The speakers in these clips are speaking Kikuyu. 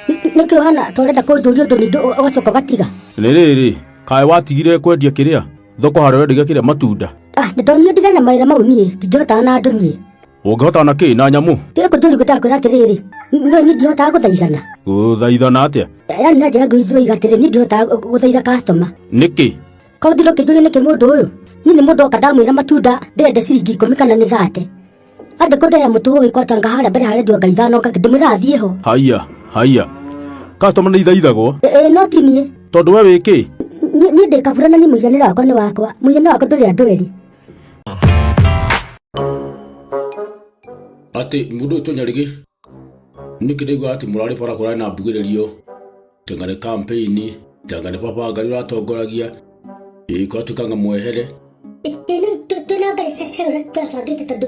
Nĩkĩ ũhana ta ũrenda kũnjũria ũndũ ningĩ ũgacoka ũgatiga? Nĩ rĩrĩ, kaĩ watigire kwendia kĩrĩa thoko harĩa ũrendagia kĩrĩa matunda? Ah, nĩndonire ndigane na mawĩra mau niĩ, ndingĩhotana na andũ niĩ. Ũngĩhotana na kĩ na nyamũ? Tiga kũnjũria ũguo ndakwĩra atĩrĩrĩ, no niĩ ndihotaga gũthaithana. Gũthaithana atĩa? Yaani na njĩra ngũhi ndĩroiga atĩrĩ, niĩ ndihotaga gũthaitha customer. Nĩkĩ? Korwo ndĩrokĩnjũria nĩkĩ mũndũ ũyũ, niĩ nĩ mũndũ oka ndamwĩra matunda ndĩrenda ciringi 10 kana nĩ 30. Atĩ kũndehe mũtũ ũyũ kwatanga harĩa mbere harĩa nga 5 ngakĩndĩmwĩra athiĩ ho. Haiya, haiya. Customer nĩ ithaithagwo? Ĩ no ti niĩ. Tondũ we wĩ kĩ? Niĩ ndĩ kabura na niĩ mũhianĩre wakwa nĩ wakwa. Mũhianĩre wakwa ndũrĩ andũ erĩ. Atĩ mũndũ ũyũ Tonyarĩgĩ nĩkĩ ndaigua atĩ mũrarĩ bara kũrarĩ na mbugĩrĩrio tanga nĩ campaign tanga nĩ baba Ngai ũratongoragia ĩ kũratuĩka nga mwehere. Ĩ no twĩna Ngai he ũrĩa tũrabangĩte tondũ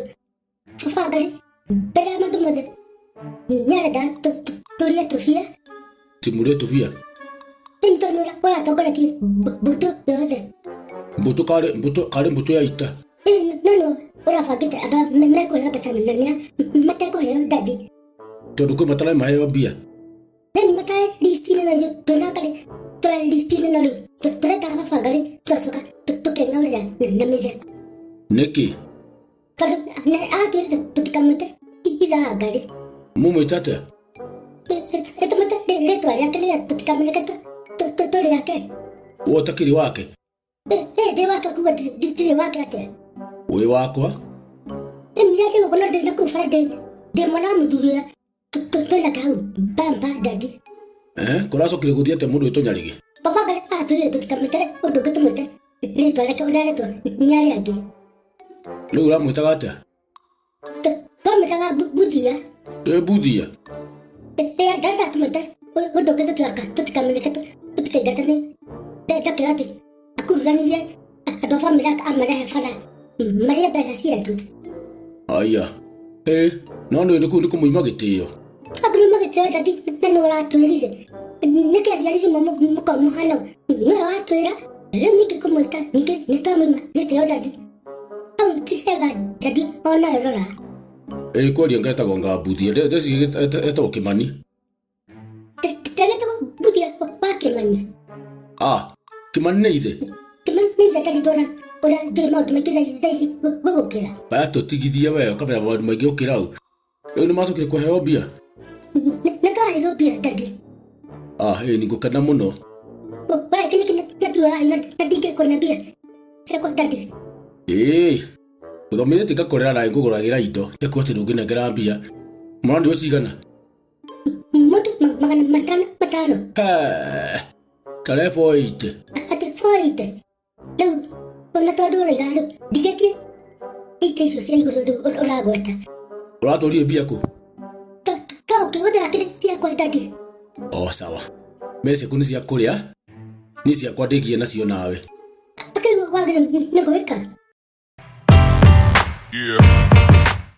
baba Ngai mbere ya maũndũ mothe nĩarenda tũrĩe tũbia. Ti mũrĩe tũbia? Ĩ nĩ tondũ ũratongoretie mbũtũ yothe. Mbũtũ karĩ mbũtũ karĩ mbũtũ ya ita. Ĩ no no ũrabangĩte andũ mekũheo mbeca na nĩa matekũheo ndadi. Tondũ kwĩ matarĩ maheo mbia. Yaani matarĩ list-inĩ na ithuĩ twĩna Ngai tũrĩ list-inĩ no rĩu tũretaga baba Ngai tũgacoka tũkeng'aũrĩra na mĩtheko. Nĩkĩ? Tondũ nĩ atwĩrĩte tũtikamwĩte ithaa Ngai. Mũmwĩte atĩa? Tũmwĩte rĩtwa rĩake nĩgetha tũtikamenyeke tũrĩ ake. We ũtakĩrĩ wake? Ndĩ wake kuga ndirĩ wake atĩa? Wĩ wakwa? Nĩ ndĩ gũkũ no ndĩ na kũu bara ndĩ mwana wa mũthuri ũrĩa twĩna kau bamba dadi. Kũracokire gũthiĩ atĩa mũndũ wĩtwo Nyarĩgĩ? Baba Ngai atwĩrire tũtikamwĩte ũndũ ũngĩ tũmwĩte rĩtwa rĩake ũrĩa aretwo nĩ arĩa angĩ. Rĩu ũramwĩtaga atĩa? Twamwĩtaga Buthia. Ĩ Buthia? Ndenda tũmwĩte ũndũ ũngĩ tũtikamenyeke tũtikaingatane. Ndakĩra atĩ akururanirie andũ a bamĩrĩ amarehe bara marĩe mbeca cietũ. Aya. Ĩ no nĩ nĩ kũu nĩ kũmũima gĩtĩo. Akũmũima gĩtĩo dadi na nĩ ũratwĩrire. Nĩkĩ aciari rĩmwe mũkoragwo mũhana ũũ? Nĩwe watwĩra rĩu ningĩ kũmwĩta ningĩ nĩ twamũima gĩtĩo dadi. Hau ti hega dadi onawe rora. Ĩ kwaria ngetagwo nga Buthia ndeciria etagwo Kĩmani. Ndetagwo Buthia wa Kĩmani. Ah, Kĩmani nĩ ithe? Kĩmani nĩ ithe dadi ndona ũrĩa njũĩ maũndũ maingĩ thaa ici gũgũkĩra. Aya tũtigithie we ũkamenya maũndũ maingĩ gũkĩra hau. Rĩu nĩ macokire kũheo mbia? Nĩ twaheirwo mbia dadi. Ah, ĩ nĩ ngũkena mũno. We nĩkĩ natuo ũraheirwo na ndingĩkũne mbia ciakwa dadi? Ĩ gũthomithĩtie ngakũrera na ngũgũragĩra indo itakuga atĩ ndũngĩnengera mbia. Mũrandirwo cigana? Mũndũ 505. Tare 480. Atĩ 480. Rĩu ona tondũ ũraiga rĩu ndigĩtie ite icio cia igũrũ rĩu ũragweta. Ũratwarire mbia kũ? To ũkĩhũthĩra kĩrĩ ciakwa dadi. O sawa. Mbeca ciaku nĩ cia kũrĩa, niĩ ciakwa ndĩgie nacio nawe. Akĩrĩ wagĩrĩirwo nĩ gwĩka. Yeah.